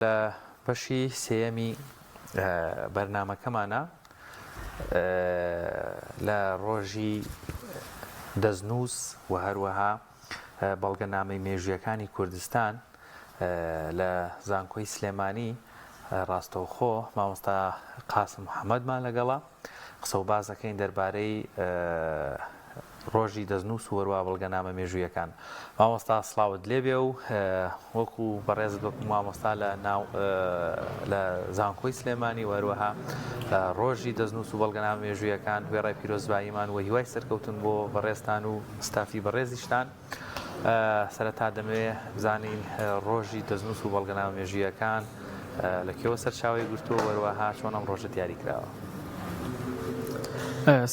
لە بەشی سێیەمی بەرنامەکەمانا لە ڕۆژی دەستنووس و هەروەها بەڵگەنامەی مێژوویەکانی کوردستان لە زانکۆی سلێمانی ڕاستەوخۆ مامۆستا قاسم محەممەدمان لەگەڵە. قسە و باس دەکەین دەربارەی ڕۆژی دەستنووس و وەروا بەڵگەنامە مێژوویەکان. مامۆستا سڵاوت لێبێ و وەکو بەڕێزت وەکو مامۆستا لە ناو لە زانکۆی سلێمانی و هەروەها ڕۆژی دەستنووس و بەڵگەنامە مێژوویەکان وێڕای پیرۆزباییمان و هیوای سەرکەوتن بۆ بەڕێزتان و ستافی بەڕێزیشتان. سەرەتا دەمەوێ بزانین ڕۆژی دەستنووس و بەڵگەنامە مێژوویەکان لە کوێوە سەرچاوەی گرتووە و هەروەها چۆن ئەم ڕۆژە دیاری کراوە؟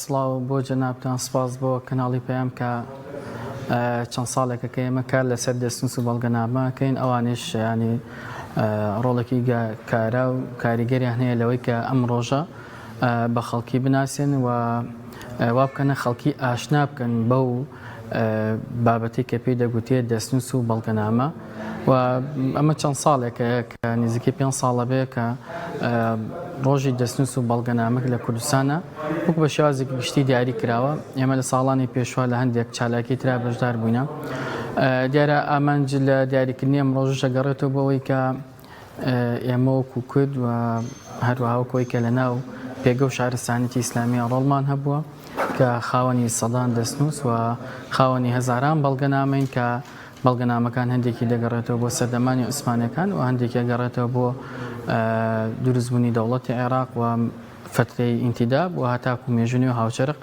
سڵاو بۆ جەنابتان سپاس بۆ کەناڵی پەیام کە چەند ساڵێکە کە ئێمە کار لەسەر دەستنووس و بەڵگەنامە کەین ئەوانیش ینی ڕۆڵێکی کارا و کاریگەریان هەیە لەوەی کە ئەم ڕۆژە بە خەڵکی بناسێن و وا بکەنە خەڵکی ئاشنا بکەن بەو بابەتەی کە پێی دەگوترێت دەستنووس و بەڵگەنامە و ئەمە چەند ساڵێکە کە نزیکەی پێ ساڵە بێ کە ڕۆژی دەستنووس و بەڵگەنامەک لە کوردستانە وەک بە شێوازێکی گشتی دیاری کراوە ئێمە لە ساڵانی پێشوە لە هەندێک چالاکی ترا بەشدار بووینە دیارە ئامانج لە دیاریکردنی ئەم ڕۆژەش گەڕێتەوە بۆ ئەوەی کە ئێمە وەکو کورد و هەروەها وەکو ئەوەی کە لە ناو پێگە و شارستانیەتی ئیسلامیە ڕۆڵمان هەبووە کە خاوەنی سەدان دەستنووس و خاوەنی هەزاران بەڵگەنامەین کە بەڵگەنامەکان هەندێکی دەگەڕێتەوە بۆ سەردەمانی عوسمانەکان و هەندێکی ئەگەڕێتەوە بۆ دروستبوونی دەوڵەتی عێراق و فەترەی ئینتیداب و هەتاکو مێژوو نوێ هاوچەرخ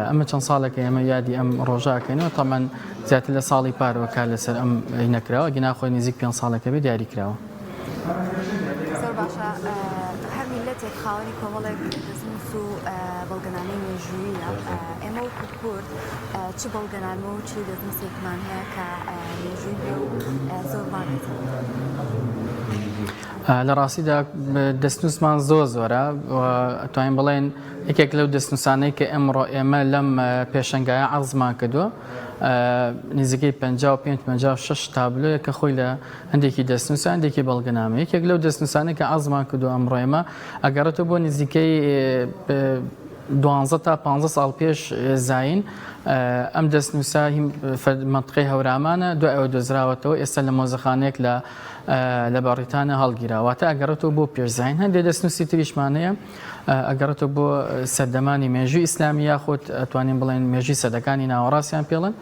ئەمە چەند ساڵێکە ئێمە یادی ئەم ڕۆژە ئەکەینەوە تەمەن زیاتر لە ساڵی پارەوە کار لەسەر ئەم نەکراوە گینا خۆی نزیک پێ ساڵێکە بێ دیاری کراوە. زۆر باشە هەر میللەتێک خاوەنی کۆمەڵێک دەستنووس و بەڵگەنامەی مێژوویە ئێمە وەکو کورد چ بەڵگەنامە و چ دەستنووسێکمان هەیە کە مێژووی بێ و زۆرمان لە ڕاستیدا دەستنووسمان زۆر زۆرە توانین بڵێن یەکێک لەو دەستنووسانەی کە ئەمڕۆ ئێمە لەم پێشەنگایە عەرزمان کردووە نزیکەی 55 56 تابلۆیە کە خۆی لە هەندێکی دەستنووسە هەندێکی بەڵگەنامە یەکێک لەو دەستنووسانەی کە عەرزمان کردووە ئەمڕۆ ئێمە ئەگەڕێتەوە بۆ نزیکەی دوانزە تا پانزە ساڵ پێش زین ئەم دەستنووسە مەنتقەی هەورامانە دوای ئەوە دۆزراوەتەوە ئێستا لە مۆزەخانەیەک لە لە بەڕیتانیا هەڵگیرا واتە ئەگەڕێتەوە بۆ پێش زین هەندێک دەستنووسی تریشمان هەیە ئەگەڕێتەوە بۆ سەردەمانی مێژووی ئیسلامی یاخود ئەتوانین بڵێن مێژووی سەدەکانی ناوەڕاستیان پێڵن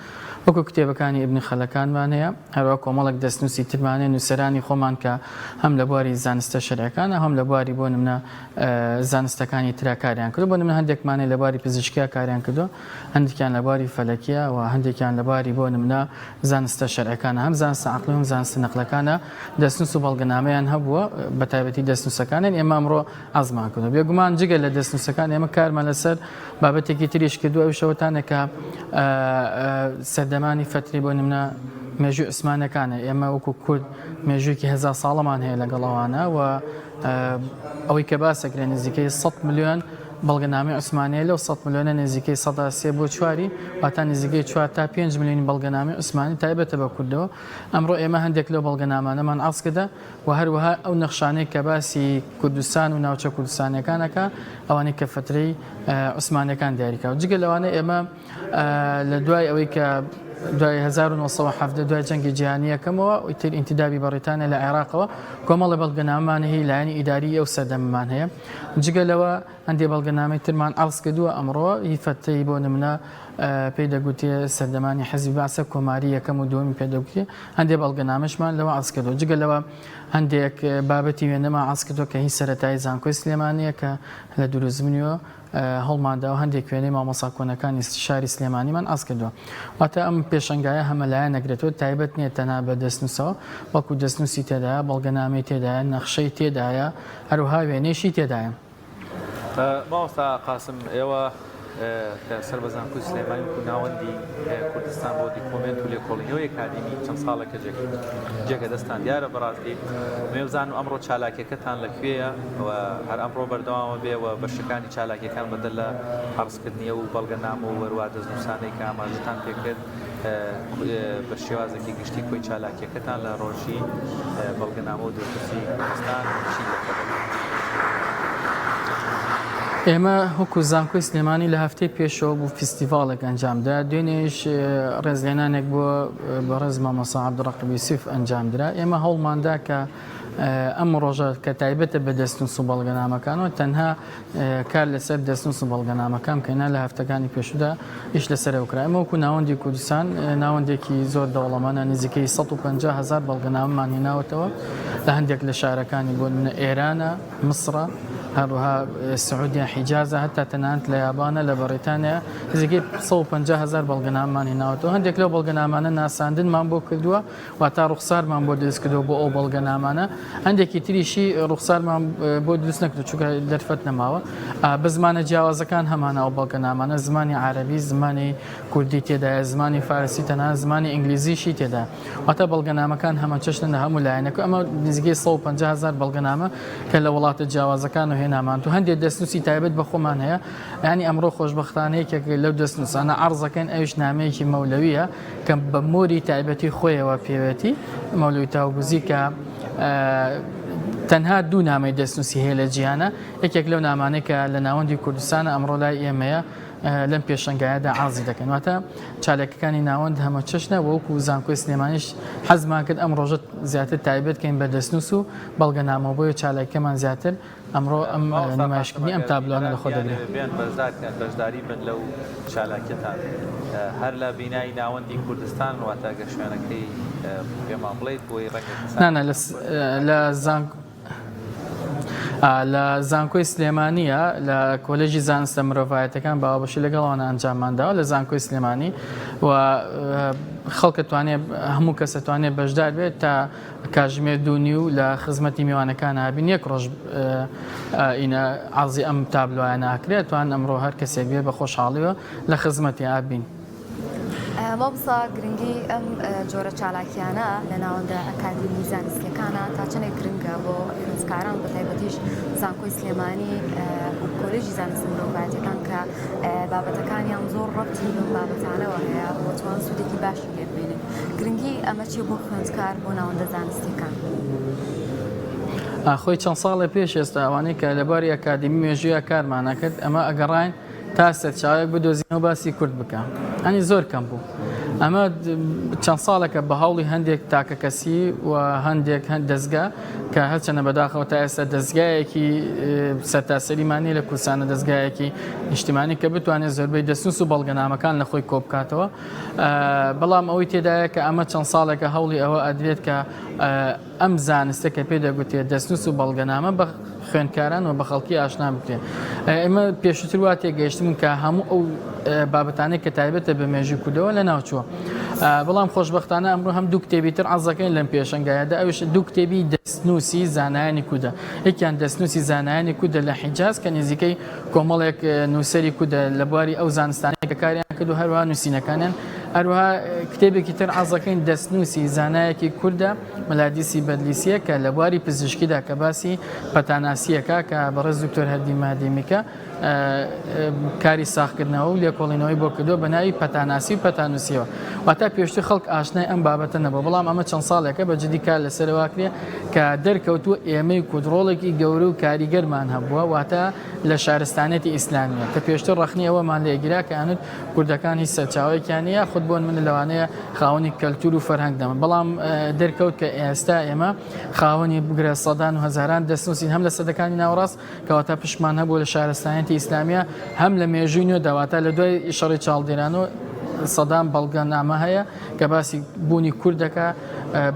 وەکو کتێبەکانی ئیبن خەلەکانمان هەیە هەروە کۆمەڵێک دەستنووسی ترمان هەیە نووسەرانی خۆمان کە هەم لە بواری زانستە شەرعەکانە هەم لە بواری بۆ نمونە زانستەکانی ترا کاریان کردو بۆ نمونە هەندێکمان هەیە لە بواری پزیشکیا کاریان کردو هەندێکیان لە بواری فەلەکیە و هەندێکیان لە بواری بۆ نمونە زانستە شەرعەکانە هەم زانستە عەقڵی و هەم زانستە نەقلەکانە دەستنووس و بەڵگەنامەیان هەبووە بە تایبەتی دەستنووسەکانیان ئێمە ئەمڕۆ عەزمان کردووە بێگومان جگە لە دەستنووسەکان ئێمە کارمان لەسەر بابەتێکی تریش کردووە ئەویش ئەوەتانە کە سەردەمانی فەتری بۆ نمونە مێژووی عوسمانەکانە ئێمە وەکو کورد مێژوویەکی هەزار ساڵەمان هەیە لەگەڵ ئەوانە و ئەوەی کە باسەکرێ نزیکەی 100 ملیۆن بەڵگەنامەی عوسمانیە لەو 100 ملیۆنە نزیکەی سەدا سێ بۆ چواری واتا نزیکەی 4 تا 5 ملیۆنی بەڵگەنامەی عوسمانی تایبەتە بە کوردەوە ئەمڕۆ ئێمە هەندێک لەو بەڵگەنامانەمان عەرز کردە و هەروەها ئەو نەخشانەی کە باسی کوردستان و ناوچە کوردستانیەکان ئەکا ئەوانەی کە فەترەی عوسمانیەکان دیاریکراوە جگە لەوانە ئێمە لە دوای ئەوەی کە دوای 1970 دوای جەنگی جیهانی یەکەمەوە ئیتر ئینتیدابی بەڕیتانیا لە عێراقەوە کۆمەڵە بەڵگەنامەمان هەیە لایەنی ئیداری ئەو سەردەمەمان هەیە جگە لەوە هەندێ بەڵگەنامەی ترمان عەرز کردووە ئەمڕۆ هی فەتەی بۆ نمونە پێی دەگوترێ سەردەمانی حزبی بەعسە کۆماری یەکەم و دووەمی پێ دەگوترێ هەندێ بەڵگەنامەشمان لەوە عەرز کردووە جگە لەوە هەندێک بابەتی وێنەمان عەرز کردووە کە هی سەرەتایی زانکۆی سلێمانییە کە لە دروستبوونیەوە هەوڵمانداوە هەندێک وێنەی مامۆستا کۆنەکانی شاری سلێمانیمان عەرز کردووە واتە ئەم پێشەنگایە هەمەلایەن نەگرێتەوە تایبەت نییە تەنها بە دەستنووسەوە بەڵکو دەستنووسی تێدایە بەڵگەنامەی تێدایە نەخشەی تێدایە هەروەها وێنەیشی تێدایە. مامۆستا قاسم ئێوە کە سەر بە زانکۆی سلێمانی وەکو ناوەندی کوردستان بۆ دیکۆمێنت و لێکۆڵینەوەی ئەکادیمی چەند ساڵێکە جێگە دەستان دیارە بەڕاستی مێ بزانم ئەمڕۆ چالاکیەکەتان لە کوێیە و هەر ئەمڕۆ بەردەوامە بێ و بەشەکانی چالاکیەکان بەدەر لە عەرزکردنی ئەو بەڵگەنامە و وەروا دەستنووسانەی کە ئاماژەتان پێکرد. بە شێوازێکی گشتی کۆی چالاکیەکەتان لە ڕۆژی بەڵگەنامە و دەستنووسی کوردستان چی لەخۆ دەگرێت؟ ئێمە وەکو زانکۆی سلێمانی لە هەفتەی پێشەوە بوو فیستیڤاڵێک ئەنجامدا، دوێنێش ڕێزلێنانێک بۆ بەڕێز مامۆستا عەبدولڕەقیب یوسف ئەنجامدرا. ئێمە هەوڵماندا کە ئەم ڕۆژە کە تایبەتە بە دەستنووس و بەڵگەنامەکانەوە تەنها کار لەسەر دەستنووس و بەڵگەنامەکان بکەین، لە هەفتەکانی پێشوودا ئیش لەسەر ئەو کرا. ئێمە وەکو ناوەندی کوردستان ناوەندێکی زۆر دەوڵەمەنە، نزیکەی 150 هەزار بەڵگەنامەمان هێناوەتەوە لە هەندێک لە شارەکانی بۆ نمونە ئێرانە، میسرە، هەروەها سعودیە، حیجازە، هەتا تەنانەت لە یابانە، لە بەڕیتانیا نزیکەی 150 هەزار بەڵگەنامەمان هێناوەتەوە. هەندێک لەو بەڵگەنامانە ناساندنمان بۆ کردووە، واتا ڕوخسارمان بۆ دروست کردووە بۆ ئەو بەڵگەنامانە، هەندێکی تریشی ڕوخسارمان بۆ دروست نەکردووە چونکە دەرفەت نەماوە. بە زمانە جیاوازەکان هەمانە ئەو بەڵگەنامانە، زمانی عەرەبی، زمانی کوردی تێدایە، زمانی فارسی، تەنانەت زمانی ئینگلیزیشی تێدایە. واتا بەڵگەنامەکان هەمەچەشنن لە هەموو لایەنێک و ئەمە نزیکەی 150 هەزار بەڵگەنامە کە لە وڵاتە جیاوازەکانەوە هێنامان و هەندێک دەستنووسی تایبەت بە خۆمان هەیە. یانی ئەمڕۆ خۆشبەختانە یەکێک لەو دەستنووسانە عەرزەکەین ئەویش نامەیەکی مەولەوییە کە بە مۆری تایبەتی خۆیەوە پێوێتی مەولەوی تاوگوزی کە تەنها دوو نامەی دەستنووسی هەیە لە جیهانە، یەکێک لەو نامانەی کە لە ناوەندی کوردستانە ئەمڕۆ لای ئێمەیە لەم پێشەنگایەدا عەرزی دەکەن. واتە چالاکیەکانی ناوەند هەمەچەشنە و وەکو زانکۆی سلێمانیش حەزمان کرد ئەم ڕۆژە زیاتر تایبەت کەین بە دەستنووس و بەڵگەنامەوە، بۆیە چالاکیەکەمان زیاتر ئەمڕۆ ئەم مامۆستا قاسم نمایشکردنی ئەم ئەگەر تابلۆانە بینەران لەخۆ دەگرێت. بیانەوێت بێن بەشدار کەن بەشداری بن لەو چالاکیەتان هەر لە بینای ناوەندی کوردستان واتە گەر شوێنەکەی پێمان بڵێیت بۆی ڕەنگە نا کەسانێک نا لە لە زانکۆی لە کوردستان زانک لە زانکۆی سلێمانیە لە کۆلێژی زانستە مرۆڤایەتەکان بە هاوبەشی لەگەڵ ئەوانە ئەنجاممان داوە لە زانکۆی سلێمانی و خەڵکە توانێت هەموو کەسە توانێت بەشدار بێت تا کاژمێر دوو نیو لە خزمەتی میوانەکان هابین یەک ڕۆژ ئینە عەرزی ئەم تابلۆیە ناکرێت توان ئەمڕۆ هەر کەسێک بێ بە خۆشحاڵیوە لە خزمەتی ئابین. مامۆستا گرنگی ئەم جۆرە چالاکیانە لە ناوەندە ئەکادیمی زانستیەکانە تا چەندێک گرنگە بۆ خوێندکاران بە تایبەتیش زانکۆی سلێمانی و کۆلێژی زانستە مرۆڤایەتیەکان کە بابەتەکانیان زۆر ڕەبتی بەم بابەتانەوە هەیە و توان سوودێکی باشی لێ ببینن گرنگی ئەمە چیە بۆ خوێندکار بۆ ناوەندە زانستیەکان؟ خۆی چەند ساڵێ پێش ئێستا ئەوانەی کە لە بواری ئەکادیمی مێژوویا کارمان ئەکرد ئەمە ئەگەڕاین تا سەرچاوەیەک بدۆزینەوە باسی کورد بکە ئەنی زۆر کەم بوو ئەمە چەند ساڵێکە بە هەوڵی هەندێک تاکەکەسی و هەندێک هەند دەستگا کە هەرچەنە بەداخەوە تا ئێستا دەستگایەکی سەرتاسەریمانی لە کوردستانە دەستگایەکی نیشتیمانی کە بتوانێت زۆربەی دەستنووس و بەڵگەنامەکان لە خۆی کۆبکاتەوە بەڵام ئەوەی تێدایە کە ئەمە چەند ساڵێکە هەوڵی ئەوە ئەدرێت کە ئەم زانستە کە پێ دەگوترێت دەستنووس و بەڵگەنامە بە خوێندکاران و بە خەڵکی ئاشنا بکرێت. ئێمە پێشووتر وا تێگەیشتبوون کە هەموو ئەو بابەتانەی کە تایبەتە بە مێژووی کوردەوە لەناوچووە. بەڵام خۆشبەختانە ئەمڕۆ هەم دوو کتێبی تر عەرز دەکەین لەم پێشەنگایەدا، ئەویش دوو کتێبی دەستنووسی زانایانی کوردە. یەکیان دەستنووسی زانایانی کوردە لە حیجاز کە نزیکەی کۆمەڵێک نووسەری کوردە لە بواری ئەو زانستانەی کە کاریان کردو هەروەها نووسینەکانیان. هەروەها کتێبێکی تر عەرز دەکەین دەستنووسی زانایەکی کوردە مەلادیسی بەدلیسیە کە لە بواری پزیشکیدا کە باسی پەتاناسیەکە کە بەڕێز دکتۆر هەردی مادیمیکە کاری ساغکردنەوە و لێکۆڵینەوەی بۆ کردووە بە ناوی پەتاناسی و پەتانووسیەوە. واتا پێشتر خەڵک ئاشنای ئەم بابەتە نەبووە، بەڵام ئەمە چەند ساڵێکە بە جدی کار لەسەرەوە کرێ کە دەرکەوتووە ئێمەی کورد ڕۆڵێکی گەورە و کاریگەرمان هەبووە، واتا لە شارستانیەتی ئیسلامیە کە پێشتر ڕەخنەی ئەوەمان لێگیرا کە ئەنوت کوردەکان هیچ سەرچاوەیەکیان نییە، یاخود بۆ نمونە لەوانەیە خاوەنی کەلتور و فەرهەنگ نەبن، بەڵام دەرکەوت کە ئێستا ئێمە خاوەنی بگرە سەدان و هەزاران دەستنووسین هەم لە سەدەکانی ناوەڕاست کەواتە پشکمان هەبوو لە شارستانیەتی ئیسلامیە هەم لە مێژووی نوێدا واتە لە دوای شەڕی چاڵدێران و سەدان بەڵگەنامە هەیە کە باسی بوونی کورد دەکا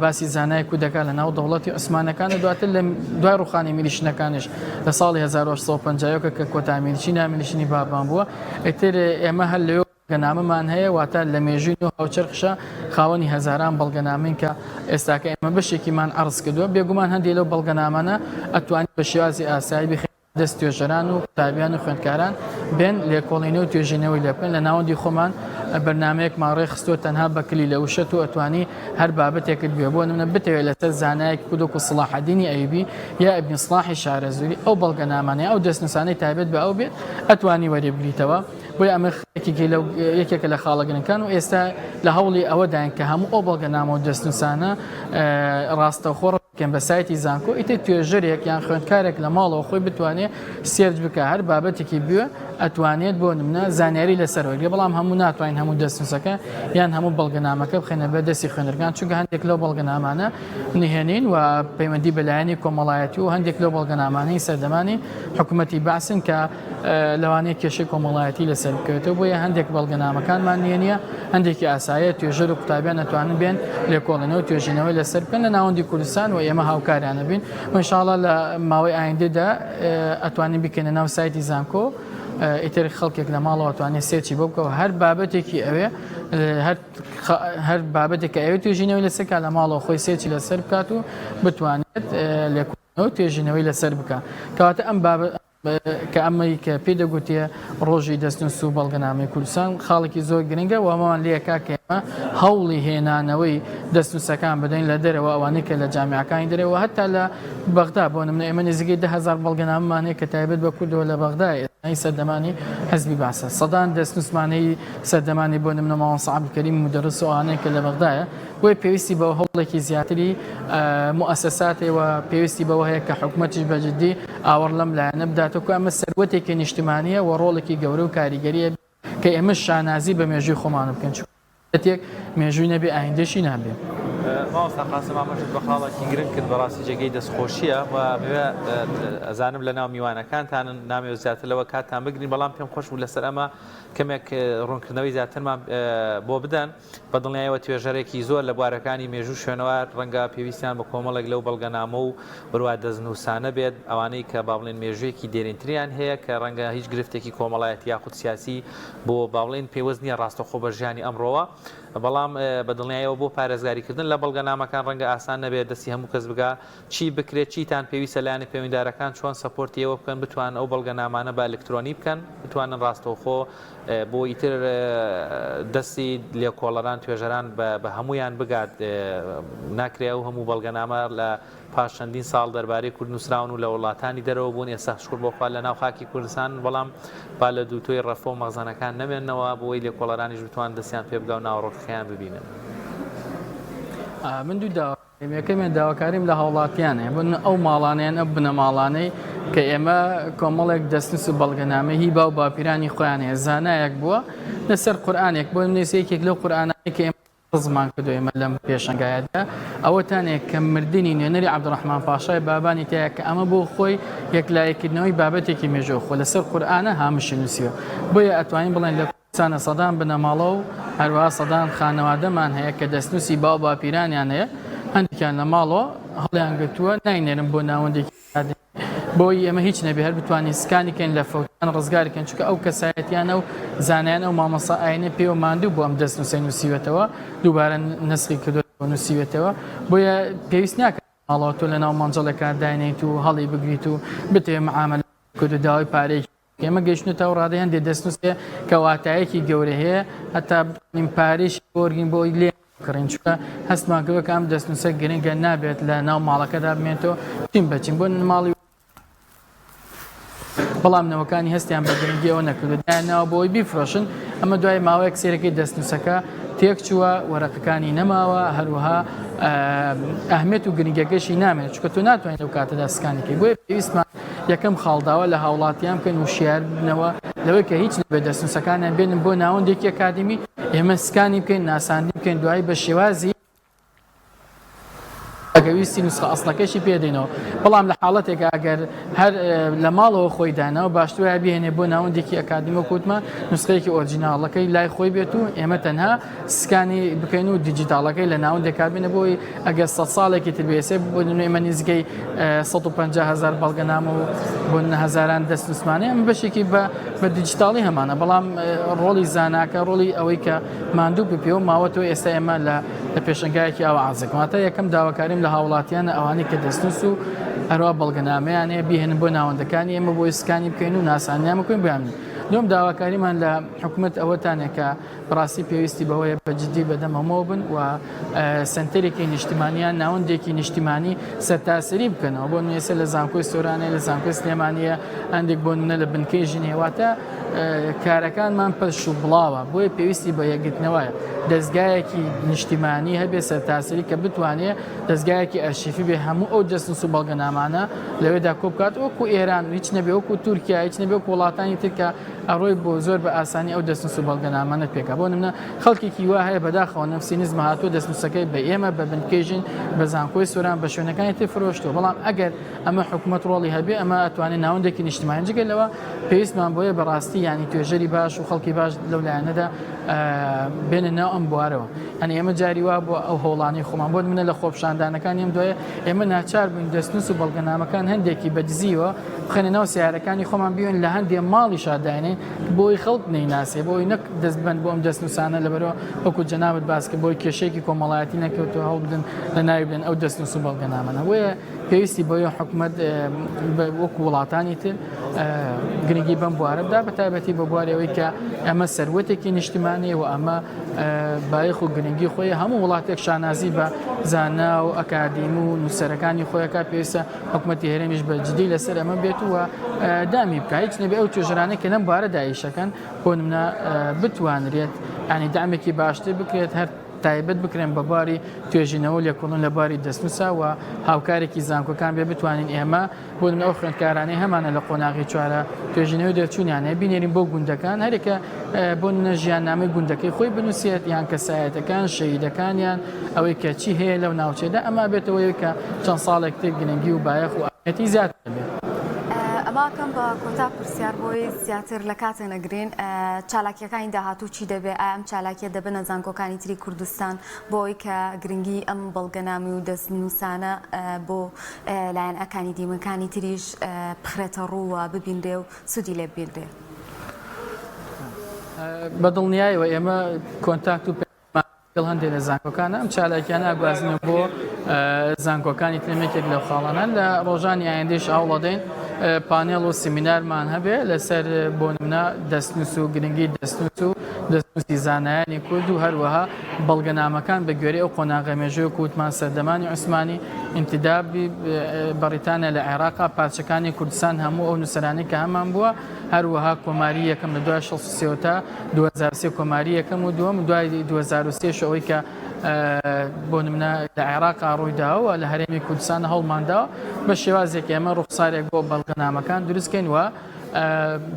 باسی زانای کورد دەکا لە ناو دەوڵەتی عوسمانەکان و دواتر لە دوای ڕوخانی میرنشینەکانیش لە ساڵی 1851 کە کۆتا میرنشینە میرنشینی بابان بووە ئیتر ئێمە هەر لەوێ بەڵگەنامەمان هەیە، واتە لە مێژووی نوێ هاوچەرخشە خاوەنی هەزاران بەڵگەنامەین کە ئێستاکە ئێمە بەشێکیمان عەرز کردووە، بێگومان هەندێ لەو بەڵگەنامانە ئەتوانین بە شێوازی ئاسایی بخەینە دەست توێژەران و قوتابیان و خوێندکاران بێن لێکۆڵینەوە و توێژینەوەی لێ بکەن، لە ناوەندی خۆمان بەرنامەیەکمان ڕێکخستووە تەنها بە کلیلە وشە تۆ ئەتوانی هەر بابەتێکت بوێ بۆ نمونە بتەوێت لەسەر زانایەکی کورد وەکو سڵاحەدینی ئەیوبی یا ئیبنی سڵاحی شارەزووری ئەو بەڵگەنامانەی ئەو دەستنووسانەی تایبەت بە ئەو بێت ئەتوانی وەریبگریتەوە. بۆیە ئەمە یەکێکی لەو یەکێکە لە خاڵە گرنگەکان و ئێستا لە هەوڵی ئەوەداین کە هەموو ئەو بەڵگەنامە و دەستنووسانە ڕاستەوخۆ بکەن بە سایتی زانکۆ، ئیتر توێژەرێک یان خوێندکارێک لە ماڵەوە خۆی بتوانێت search بکە هەر بابەتێکی بوێ ئەتوانێت بۆ نمونە زانیاری لەسەر وەرگێ، بەڵام هەموو ناتوانین هەموو دەستنووسەکە یان هەموو بەڵگەنامەکە بخەینە بەر دەستی خوێنەرەکان، چونکە هەندێک لەو بەڵگەنامانە نهێنین و پەیوەندی بە لایەنی کۆمەڵایەتی و هەندێک لەو بەڵگەنامانەی سەردەمانی حکوومەتی بەعسن کە لەوانەیە کێشەی کۆمەڵایەتی لەسەر بکەوێتەوە، بۆیە هەندێک بەڵگەنامەکانمان نهێنییە، هەندێکی ئاساییە، توێژەر و قوتابیان ئەتوانن بێن لێکۆڵینەوە و توێژینەوەی لەسەر بکەن لە ناوەندی کوردستان و ئێمە هاوکاریان ئەبین و ان شاء اللە لە ماوەی ئایندەدا ئەتوانین بیکەینە ناو سایتی زانکۆ ئیتر خەڵکێک لە ماڵەوە توانێت search ی بۆ بکەوە هەر بابەتێکی ئەوێ هەر هەر بابەتێک کە ئەوێ توێژینەوەی لەسەر کا لە ماڵەوە خۆی search ی لەسەر بکات و بتوانێت لێکۆڵینەوە توێژینەوەی لەسەر بکە کەواتە ئەم بابەت کە ئەمەی کە پێی دەگوترێ ڕۆژی دەستنووس و بەڵگەنامەی کوردستان خاڵێکی زۆر گرنگە و ئەمەمان لێکا کە ئێمە هەوڵی هێنانەوەی دەستنووسەکان بدەین لە دەرەوە ئەوانەی کە لە جامیعەکانی دەرەوە هەتا لە بەغدا بۆ نمونە ئێمە نزیکەی 10,000 بەڵگەنامەمان هەیە کە تایبەت بە کوردەوە لە بەغدا ئێستای سەردەمانی حزبی بەعسە سەدان دەستنووسمان هەیە سەردەمانی بۆ نمونە مامۆستا عەبدولکەریم مودەڕس و ئەوانەی کە لە بەغدایە بۆیە پێویستی بە هەوڵێکی زیاتری موئەسەساتێ و پێویستی بەوە هەیە کە حکومەتیش بە جدی ئاوڕ لەم لایەنە بداتەوە کە ئەمە سەروەتێکی نیشتمانییە و ڕۆڵێکی گەورە و کاریگەریە کە ئێمەش شانازی بە مێژووی خۆمان بکەین چونکە میللەتێک مێژووی نەبێ ئایندەشی نابێ. مامۆستا قاسم ئاماژەت بە خاڵێکی گرنگ کرد بەڕاستی جێگەی دەستخۆشییە و ئەمەوێ ئەزانم لە ناو میوانەکانتانن نامەوێت زیاتر لەوە کاتتان بگرین بەڵام پێم خۆش بوو لەسەر ئەمە کەمێک ڕوونکردنەوەی زیاترمان بۆ بدەن. بە دڵنیایەوە توێژەرێکی زۆر لە بوارەکانی مێژوو و شوێنەوار ڕەنگە پێویستیان بە کۆمەڵێک لەو بەڵگەنامە و بروا دەستنووسانە بێت، ئەوانەی کە با بڵێین مێژوویەکی دێرینتریان هەیە کە ڕەنگە هیچ گرفتێکی کۆمەڵایەتی یاخود سیاسی بۆ با بڵێین پەیوەست نییە ڕاستەوخۆ بە ژیانی ئەمڕۆوە، بەڵام بە دڵنیایەوە بۆ پارێزگاریکردن لە بەڵگەنامەکان ڕەنگە ئاسان نەبێت دەستی هەموو کەس بگا. چی بکرێت، چیتان پێویستە لایەنە پەیوەندیدارەکان چۆن support ی ئێوە بکەن بتوانن ئەو بەڵگەنامانە بە ئەلکترۆنی بکەن، بتوانن ڕاستەوخۆ بۆ ئیتر دەستی لێکۆڵەران توێژەران بە هەموویان بگات، ناکرێ ئەو هەموو بەڵگەنامە لە پاش چەندین ساڵ دەربارەی کورد نووسراون و لە وڵاتانی دەرەوە بوون، ئێستا شوکر بۆ خوا لە ناو خاکی کوردستانن، بەڵام با لە دووتۆی ڕەفە و مەخزەنەکان نەمێننەوە بۆی لێکۆڵەرانیش بتوان دەستیان پێ بگا و ناوەڕۆکەکەیان ببینن. من دوو داوا. یەکەمیان داواکاریم لە هاوڵاتیان هەیە بۆ ئەو ماڵانە یان ئەو بنەماڵانەی کە ئێمە کۆمەڵێک دەستنووس و بەڵگەنامەی هی باو باپیرانی خۆیان هەیە زانایەک بووە لەسەر قورئانێک بۆ نوێسە یەکێک لەو قورئانانەی کە ئێمە ڕزمان کردو ئێمە لەم پێشەنگایەدا ئەوەتانەیە کە مردنی نوێنەری عەبدوڕەحمان پاشای بابانی تایە کە ئەمە بۆ خۆی یەکلاییکردنەوەی بابەتێکی مێژوو خۆ لەسەر قورئانە هامشی نووسیوە بۆیە ئەتوانین بڵێن لە سانە سەدان بنەماڵە و هەروەها سەدان خانەوادەمان هەیە کە دەستنووسی باو باپیرانیان هەیە، هەندێکیان لە ماڵەوە هەڵیان گرتووە ناینێرن بۆ ناوەندێکی ئەکادیمی بۆی ئێمە هیچ نەبێ هەر بتوانین scan ی کەین لە فەوتان ڕزگاری کەین چونکە ئەو کەسایەتیانە و زانایان ئەو مامۆستا ئاینە پێوە ماندوو بۆ ئەم دەستنووسەی نووسیوێتەوە دووبارە نەسخی کردووەتەوە نووسیوێتەوە بۆیە پێویست ناکات ماڵەوە تۆ لەناو مەنجەڵێکا داینێیت و هەڵی بگریت و بتەوێ معامەلە بکەیت و داوای پارەیەکی ئێمە گەیشتنەتە ئەو ڕادەی هەندێک دەستنووس هەیە کە واتایەکی گەورە هەیە هەتا بتوانین پارەیشی بۆ وەرگین بۆ ئەوەی لێیان بکڕین چونکە هەستمان کردووە کە ئەم دەستنووسە گرنگە نابێت لە ناو ماڵەکەدا بمێنێتەوە چین بە چین بۆ ماڵی بەڵام نەوەکانی هەستیان بە گرنگی ئەوە نەکردو دایانناوە بۆ ئەوەی بیفرۆشن ئەمە دوای ماوەیەک سێرەکەی دەستنووسەکە تێکچووە وەرەقەکانی نەماوە هەروەها ئەهمیەت و گرنگەکەشی نامێنێت چونکە تۆ ناتوانیت لەو کاتەدا scan ی کەی بۆیە پێویستمان یەکەم خاڵ داوا لە هاوڵاتیان بکەن وشیار ببنەوە لەوەی کە هیچ نەبێت دەستنووسەکانیان بێنن بۆ ناوەندێکی ئەکادیمی ئێمە scan ی بکەین ناساندی بکەین دوایی بە شێوازی ئەگەر ویستی نوسخە ئەسڵەکەشی پێ دەینەوە بەڵام لە حاڵەتێک ئەگەر هەر لە ماڵەوە خۆی داناوە باشتر وایە بهێنێ بۆ ناوەندێکی ئەکادیمی وەک وتمان نوسخەیەکی original ەکەی لای خۆی بێت و ئێمە تەنها scan ی بکەین و دیجیتاڵەکەی لە ناوەندێکا بینە بۆی ئەگەر سە ساڵێکی تر بێسێ بۆ نمونە ئێمە نزیکەی 150 هزار بەڵگەنامە و بۆ هەزاران دەستنووسمانەیە ئەمە بەشێکی بە بە دیجیتاڵی هەمانە بەڵام ڕۆڵی زاناکە ڕۆڵی ئەوەی کە ماندوو بپێ و ماوەتەوە ئێستا ئێمە لە لە پێشەنگایەکی ئاوا عازێک واتە یەکەم داواکاریم لە هاوڵاتیانە ئەوانەی کە دەستنووس و هەروە بەڵگەنامەیان هەیە بیهێنن بۆ ناوەندەکانی ئێمە بۆی scan ی بکەین و ناسانیان بکەین بۆیان دوم داواکاریمان لە حکومەت ئەوەتانە کە بەڕاستی پێویستی بەوەیە بە جدی بەدەم ئەمەوە بن و سەنتەرێکی نیشتیمانی یان ناوەندێکی نیشتیمانی سەرتاسەری بکەنەوە بۆ نوێسە لە زانکۆی سۆرانەیە لە زانکۆی سلێمانیە هەندێک بۆ نمونە لە بنکەی ژنێ واتە کارەکانمان پەرش و بڵاوە بۆیە پێویستی بە یەکگرتنەوەیە دەزگایەکی نیشتیمانی هەبێ سەرتاسەری کە بتوانێ دەزگایەکی ئەرشیفی بێ هەموو ئەو دەستنووس و بەڵگەنامانە لەوێدا کۆبکات وەکو ئێران هیچ نەبێ وەکو تورکیا هیچ نەبێ وەکو وڵاتانی تر کە ئەڕۆی بۆ زۆر بە ئاسانی ئەو دەستنووس و بەڵگەنامانە پێکا بۆ نمونە خەڵکێکی وا هەیە بەداخەوە نەفسی نزمە هاتووە دەستنووسەکەی بە ئێمە بە بنکەی ژین بە زانکۆی سۆران بە شوێنەکانی تر فرۆشتووە بەڵام ئەگەر ئەمە حکومەت ڕۆڵی هەبێ ئەمە ئەتوانێت ناوەندێکی نیشتمانی جگە لەوە پێویستمان بۆیە بەڕاستی ینی توێژەری باش و خەڵکی باش لەو لایەنەدا بێنە ناو ئەم بوارەوە ئەنی ئێمە جاری وا بۆ ئەو هەوڵانی خۆمان بۆ منە لە خۆپشاندانەکانی ئەم دوایە ئێمە ناچار بووین دەستنووس و بەڵگەنامەکان هەندێکی بەدزیوە بخەنە ناو سیارەکانی خۆمان بیوێن لە هەندێ ماڵی شاداینێن بۆی خەڵک نەیناسێ بۆی نەک دەست بند بۆ ئەم دەستنووسانە لەبەرەوە وەکو جەنابت باس کرد بۆی کێشەیەکی کۆمەڵایەتی نەکەوتەوە هەوڵ بدەن لە ناوی بدەن ئەو دەستنووس و بەڵگەنامانە بۆیە پێویستی بۆیە حکومەت وەکو وڵاتانی تر گرنگی بەم بوارە بدا بە تایبەتی بە بواری ئەوەی کە ئەمە سەروەتێکی نیشتمانیە و ئەمە بایەخ و گرنگی خۆی هەموو وڵاتێک شانازی بە زانا و ئەکادیم و نووسەرەکانی خۆیەکە پێویستە حکومەتی هەرێمیش بە جدی لەسەر ئەمە بێت و دامی بکە هیچ نەبێ ئەو توێژەرانەی کە لەم بوارەدا ئیشەکەن بۆ نمونە بتوانرێت ینی دامێکی باشتر بکرێت هەر تایبەت بکرێن بە باری توێژینەوە و لێکۆڵین لە باری دەستنووسا و هاوکارێکی زانکۆکان بێ بتوانین ئێمە بۆ نمونە ئەو خوێندکارانەی هەمانە لە قۆناغی چوارە توێژینەوەی دەرچوونیان هەیە بینێرین بۆ گوندەکان هەرێکە بۆ نمونە ژیاننامەی گوندەکەی خۆی بنووسێت یان کەسایەتەکان شەهیدەکانیان ئەوەی کە چی هەیە لەو ناوچەیەدا ئەمە بێتەوەی کە چەند ساڵێک تر گرنگی و بایەخ و ئەهمیەتی زیاتر دەبێت. ئەمە کەم بە کۆتا پرسیار بۆی زیاتر لە کاتێ نەگرین چالاکیەکانی داهاتوو چی دەبێ ئایا ئەم چالاکیە دەبنە زانکۆکانی تری کوردستان بۆ ئەوەی کە گرنگی ئەم بەڵگەنامی و دەستنووسانە بۆ لایەن ئەکانیدیمەکانی تریش بخرێتە ڕوو و ببینرێ و سوودی لێ ببینرێ؟ بە دڵنیایەوە ئێمە contact و لەگەڵ هەندێک لە زانکۆکان ئەم چالاکیانە ئەگوازنەوە بۆ زانکۆکانی ترم یەکێک لەو خاڵانە لە ڕۆژانی ئایندەیش هەوڵەدەین پانێڵ و سیمینارمان هەبێ لەسەر بۆ نمونە دەستنووس و گرنگی دەستنووس و دەستنووسی زانایانی کورد و هەروەها بەڵگەنامەکان بە گوێرەی ئەو قۆناغە مێژووی کوتمان سەردەمانی عوسمانی ئینتیدابی بەڕیتانیا لە عێراقا پارچەکانی کوردستان هەموو ئەو نووسەرانی کە هەمان بووە هەروەها کۆماری یەکەم لە دوای 63 تا 2003 کۆماری یەکەم و دووەم دوای 2003 ئەوەی کە بۆ نمونە لە عێراقا ڕوویداوە لە هەرێمی کوردستان هەوڵمانداوە بە شێوازێک ئێمە ڕوخسارێک بۆ بەڵگەنامەکان دروستکەین و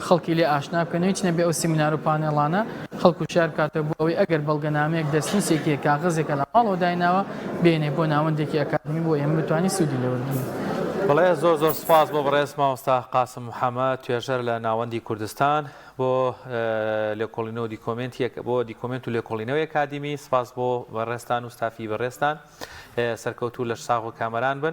خەڵکی لێ ئاشنا بکەن هیچ نەبێ ئەو سیمینار و پانێڵانە خەڵک وشیار بکاتەوە بۆ ئەوەی ئەگەر بەڵگەنامەیەک دەستنووسێکی کاغەزێکە لە ماڵەوە دایناوە بێنێ بۆ ناوەندێکی ئەکادمی بۆ ئێمە بتوانین سوودی لێ وەربگرین. بەڵێ زۆر زۆر سوپاس بۆ بەڕێز مامۆستا قاسم محەمەد توێژەر لە ناوەندی کوردستان بۆ لێکۆڵینەوە دیکۆمێنت بۆ دیکۆمێنت و لێکۆڵینەوەی ئەکادیمی سپاس بۆ بەڕێزتان و ستافی بەڕێزتان سەرکەوتوو لەش ساغ و کامەران بن.